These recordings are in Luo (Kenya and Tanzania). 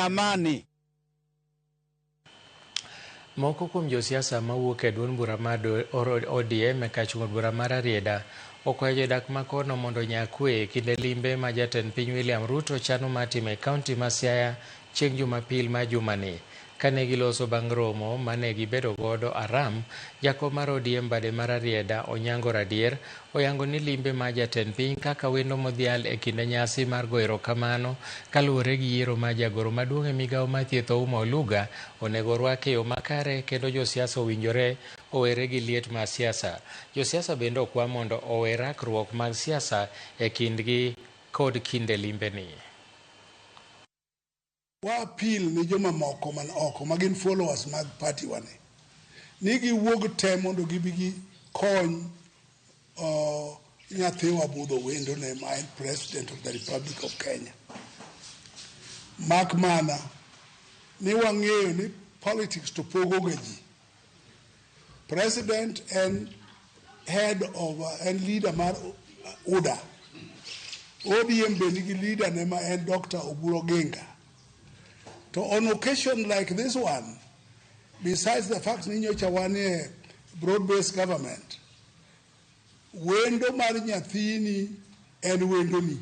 Amani. Moko kuom josiasa mawuok e duond bura mar ODM e kar chung' od bura mar Rarieda okwayo jodak ma kono mondo onya kwe e kinde limbe ma jatend piny William Ruto chano mar timo e kaunti ma Siaya chieng' Jumapil ma jumani. Kane giloso bang' romo mane gibedo godo Aram, jakom mar ODM bade mar Rarieda Onyango Radier oyango ni limbe mar jatend piny kaka wendo modhial e kinde nyasi mar goyo erokamano kaluwore gi yiero mar jagoro maduong' e migawo mar thieth Ouma Oluga onego orwak e yo makare kendo josiasa owinjore owere gi liet mar siasa. Josiasa bende okwa mondo owe rakruok mag siasa e kindgi kod kinde limbeni. Wa appeal ni jomamoko man oko ma gin followers mag party wani ni giwuog te mondo gibi gikony nyathiwa Budho Wendo ne ma en President of the Republic of Kenya. Mak mana ni wang'eyo ni politics to pogo ga ji. President en head of en leader mar UDA. ODM be nigi leader ne ma en Dr. Oburu Oginga. To on occasion like this one, besides the fact ni nyocha wanie broad-based government, wendo mar nyathini en wendoni.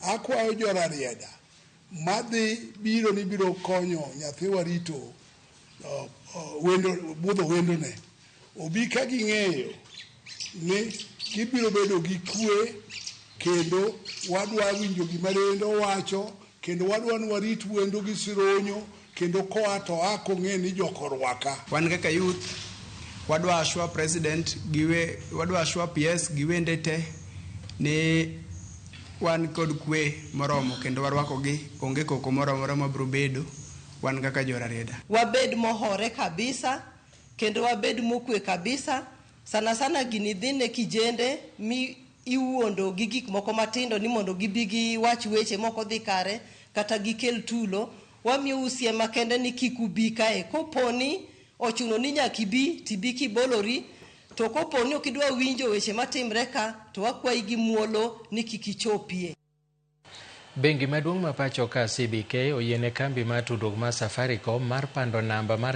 Akwayo jo Rarieda madhi biro ni biro konyo nyathiwa rito wendo, budho wendone obi ka ging'eyo ni gibiro bedo gi kwe kendo wadwa winjo gima wendo wacho kendo wadwa ni warit wendo gi sironyo kendo koa to a kong'e ni jok orwaka. Wan kaka youth wadwa assure president giwe wadwa assure PS gi wende te ni wan kod kwe moromo kendo warwakogi onge koko moro amora mabiro bedo wan kaka jo Rarieda. Wabed mohore kabisa kendo wabed mokwe kabisa sana sana gini dhi ne kijende mi iwuondo gi gik moko matindo ni mondo gibi giwach weche mok odhi kare kata gikel tulo. Wamiyou siem makende ni kik ubi kae. Koponi ochuno ni nyaka ibi, tibi kibolori. To koponi ok idwa winjo weche matimre ka, to wakwayi gi muolo ni kik ichopie. Bengi maduong' ma pacho ka CBK oyiene kambi mar tudruok mar Safaricom mar pando namba mar